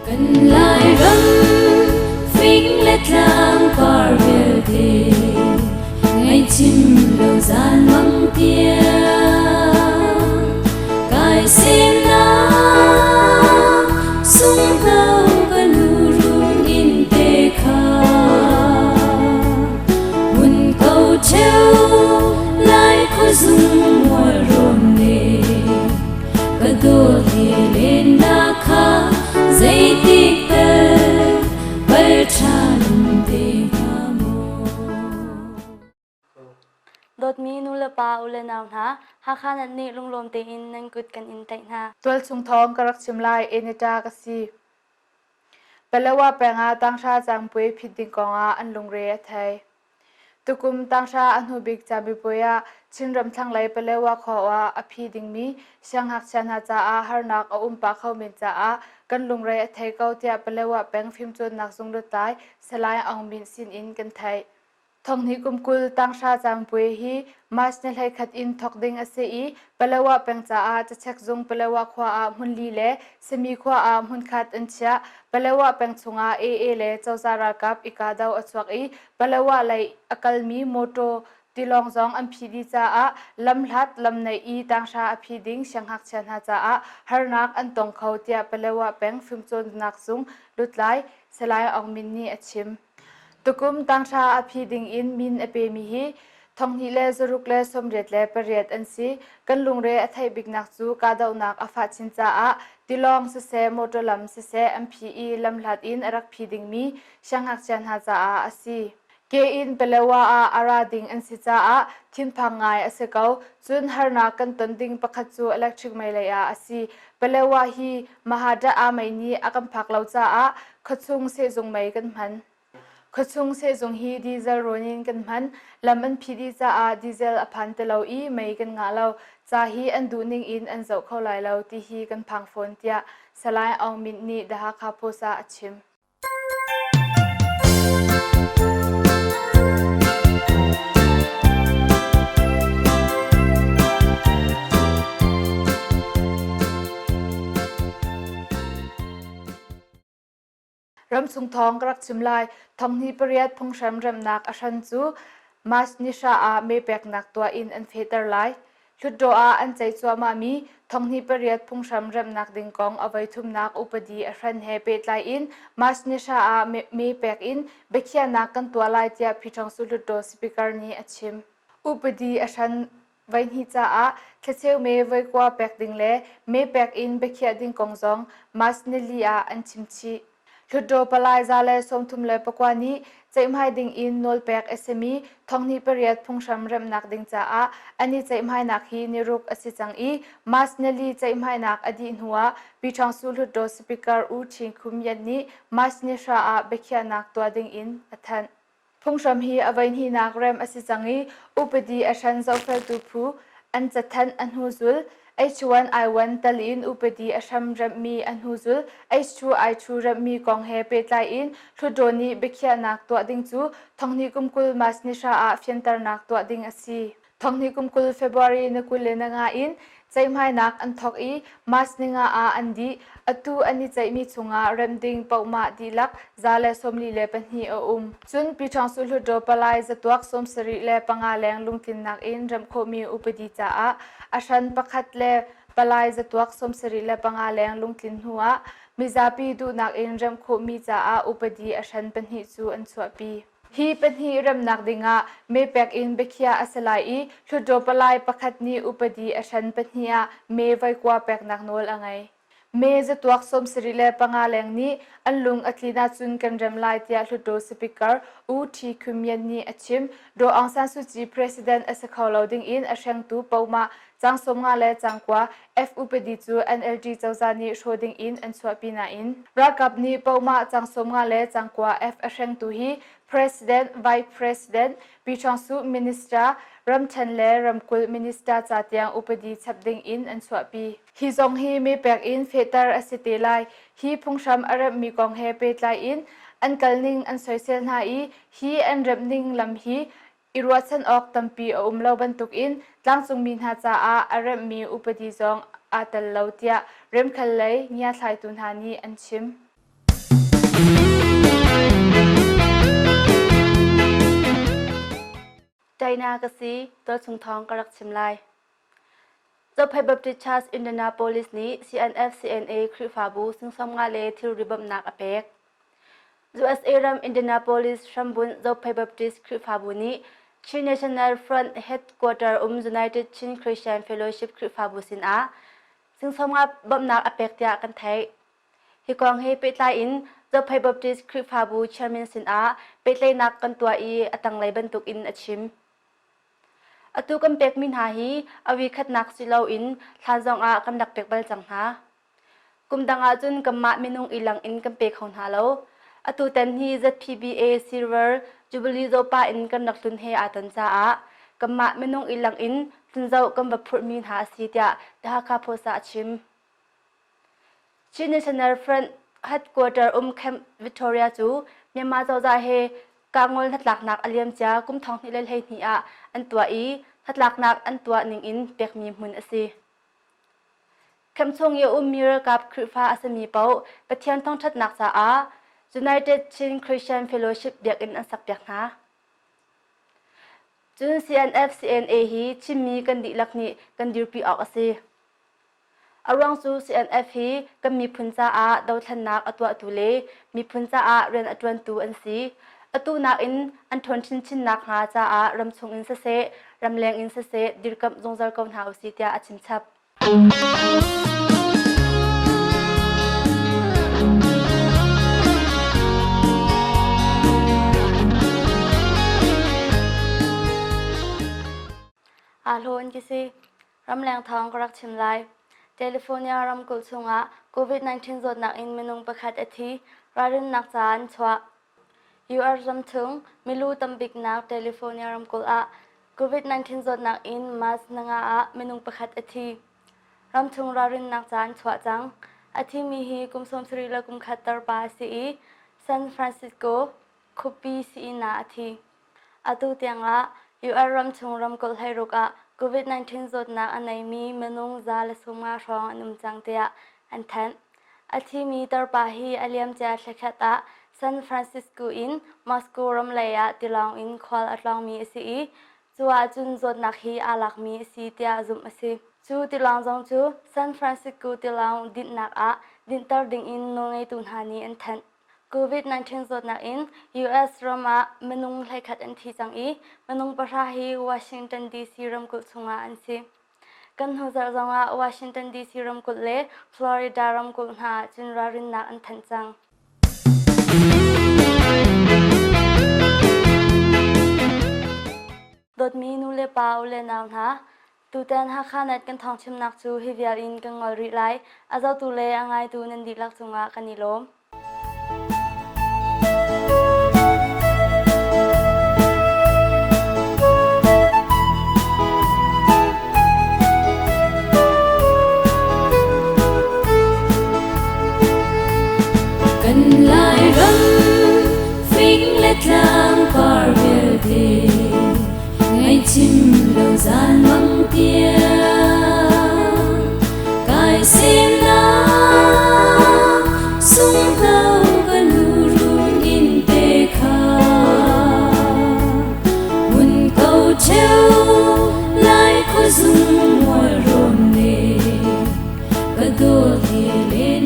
Kan Lairam fing le tlang par vialte ngaihchim lo zan mang tiang kai semnak sunghno ka nu run in te kha mun ko cheu lai khuazung mual rawn ne Ka dawt he lennak kha zeitik tal pal ṭhan te hnga maw? Dawtmi nulepa ulenau hna, Hakha nan nih lunglawm tein nan kut kan in tlaih hna. Tualchung thawng ka rak chim lai Enita ka si. Palawa peng ah tanghra cangpuai phit ding kongah an lungre a thei. Tukum tanghra a hnubik camipuai ah Chinram thlanglei Palewa khua ah a phi dingmi siangngakchia hna caah harnak a um pah kho men caah kan lungre a thei ko tiah Palewa peng fimcawnnak zung lutlai Salai Aung Min sin in kan theih. Thonghnih kum 20 tanghra camipuai hi March ni 11 in thawk ding a si i Palewa peng caah cachek zung Palewa khua ah hmunli le Sami khua ah hmunkhat an chiah. Palewa peng chungah AA le cozah ralkap i kahdo a chuak i Palawa lei a kalmi mawṭaw tilawng zong an phih dih caah lamhlat lamnaih i tanghra a phi ding siangngakchia hna caah harnak an tong kho tiah Palawa peng fimcawnnak zung lutlai Salai Aung Min nih a chim. Tukum tanghra a phi ding in min a pemi hi 2068 an si. Kan lungre a theih biknak cu kahdohnak a fah chin caah tilawng siseh motor lam siseh an phi i lamhlat in a rak phi dingmi siangngakchia hna caah a si. Ke in Palewa ah a ra ding an si caah thinphang ngai a si ko. Cun harnak kan ton ding pakhat cu electric mei lei ah a si. Palewa hi Mahada'a mei nih a kan phak lo caah khuachung sehzung mei kan hman. Khuachung sehzung hi diesel rawn in kan hman. Lam an phih dih caah diesel a phan ti lo i mei kan ngah lo. Ca hi an duh ning in an zoh kho lai lo ti hi kan phang fawn tiah Salai Aung Myint nih The Hakha Post ah a chim. Ramchung thawng ka rak chim lai. Thonghni pariat phunghram remnak a hran cu March ni hra ah mee peknak tuah in an fehter lai. Hlutdaw ah an ceih cuahmahmi thonghnih pariat phunghram remhnak ding kong a voithumnak upadi a hran he pehtlai in March ni hra ah mee pek in biakhiahnak kan tuah lai tiah Phiṭhawngsu Hlutdaw Speaker nih a chim. Upadi a hran voihnih caah thlacheu mee voikua pek ding le mee pek in biakhiah ding kong zong March nili ah an chim chih. Hlutdaw palai 139 nih ceihmai ding in nawlpek a simi thonghnih pariat phunghram remhnak ding caah an i ceihmainak hi niruk a si cang i March nili ceihmainak a dih hnuah Pyiṭhawngsu Hlutdaw Speaker U Chin Khum Yan nih March ni hra ah biakhiahnak tuah ding in a thanh. Phunghram hi a voihnihnak rem a si cang i upadi a hran zohfeltu phu an cathanh a hnuzul H1I1 tal in upadi a hram remhmi a hnuzul H2I2 remhmi kong he pehtlai in Hlutdaw nih biakhiahnak tuah ding cu thonghnih kum 20 March ni hra ah fianternak tuah ding a si. Thonghnih kum 20 February ni 25 in ceihmainak an thawk i March ni nga ah an dih. Atu an i ceihmi chungah remh ding pohmah dihlak 142 a um. Cun Pyiṭhawngsu Hlutdaw Palai zatuak 75 leng lungtlinnak in remh khawhmi upadi caah a hran pakhat le palai zatuak 75 leng lungtlin hnu ah mizapi duhnak in remh khawhmi caah upadi a hran pahnih cu an chuahpi. Hi pahnih remnak dingah mee pek in biakhiah a si lai i Hlutdaw palai pakhat nih upadi a hran pahnih ah mee voikua peknak nawl a ngei. Mee zatuak 75 leng nih an lung a tlin ahcun kan rem lai tiah Hlutdaw Speaker U Ṭhi Khum Yan nih a chim. Daw Aung San Suu Kyi president a si kho lo dingin a hrengtu pohmah caang 50 le caang kua F upadi cu NLD cozah nih hrawh dingin an chuahpi nain ralkap nih pohmah caang 50 le caang kua F a hrengtu hi President, Vice President, Pyiṭhawngsu Minister, ramṭhen le ramkulh minister ca tiang upadi chap dingin an chuahpi. Hi zong hi mepek in fehter a si te lai. Hi phunghram a remhmi kong he pehtlai in an kalning an soisel hna i hi an remhning lam hi i ruahchan awk tampi a um lo bantukin tlangcungmi hna caah a remhmi upadi zong aa tel lo tiah remkhel lei ngiathlaitu hna nih an chim. China ka si, tualchung thawng ka rak chim lai. Zophei Baptist Church Indianapolis nih CNF-CNA Khrihfabu sing 50 le thilri bawmhnak a pek. USA ram Indianapolis hrambunh Zophei Baptist Khrihfabu nih Chin National Front Headquarter um United Chin Christian Fellowship Khrihfabu sinah sing 50 bawmhnak a pek tiah kan theih. Hi kong he pehtlai in Zophei Baptist Khrihfabu chairman sinah pehtlaihnak kan tuah i a tanglei bantuk in a chim. Atu kan pekmi hna hi a khatnak si loin hlan zongah kan rak pek bal cang hna. Kum dang ahcun kanmah minung i lang in kan pe kho hna lo. Atutan hi ZPBA Silver Jubilee Zopa in kan rak tlun he aa ton caah kanmah minung i lang in tlunzoh kan va phurhmi hna a si tiah The Hakha Post ah a chim. Chin National Front headquarter um Camp Victoria cu Myanmar cozah he kahngol hnatlaknak a liamcia kum 2012 ah an tuah i hnatlaknak an tuah ning in pekmi hmun a si. Camp chung i a ummi ralkap Khrihfa a simi paoh Pathian thangṭhatnak caah United Chin Christian Fellowship biakinn an sakpiak hna. Cun CNF CNA hi Chinmi kan dihlak nih kan dirpi awk a si. A ruang cu CNF hi kan miphun caah dothlennak a tuahtu le miphun caah rian a ṭuantu an si. Atu nakin an ṭhawn chinchin nakhnga caah ramchung in siseh, ramleng in siseh dirkamh zungzal ko hna usih tiah a chimchap. Aa hlawn ki si. Ramleng thawng ka rak chim lai. California ramkulh chungah COVID-19 zawtnak in minung pakhat a thi. Ralrinnak ca an chuah. US ramchung milu tambiknak California ramkulh ah COVID-19 zawtnak in March 5 ah minung pakhat a thi. Ramchung ralrinnak ca an chuah cang. A thimi hi kum 70 le kum khat tarpa a si i San Francisco khuapi sii-inn ah a thi. Atu tiangah US ramchung ramkulh 16 ah COVID-19 zawtnak a neimi minung 150 hrawng an um cang tiah an thanh. A thimi tarpa hi a liamcia thlakhat ah San Francisco in Moscow ram lei ah tilawng in khual a tlawngmi a si i cu ahcun zawtnak hi aa lakmi a si tiah zumh a si. Cu tilawng zong cu San Francisco tilawng dinhnak ah dinhter dingin nawlngeitu hna nih an thanh. COVID-19 zawtnak in US ram ah minung 11 an thi cang i minung 10 hi Washington DC ramkulh chungah an si. Kan hnu zarh zongah Washington DC ramkulh le Florida ramkulh hna ah cun ralrinnak an thanh cang. Dawtmi nu le pa u le nau hna, tutan Hakha Net kan thawngchimnak cu hi vial in kan ngol rih lai. A zotu le a ngaitu nan dihlak cungah kan i lawm. Kan Lairam fing le tlang par vialte Ngaihchim lo zan mang tiang kai semnak sunghno ka nu run in te kha mun ko cheu lai khuazung mual rawn le ka dawt he len.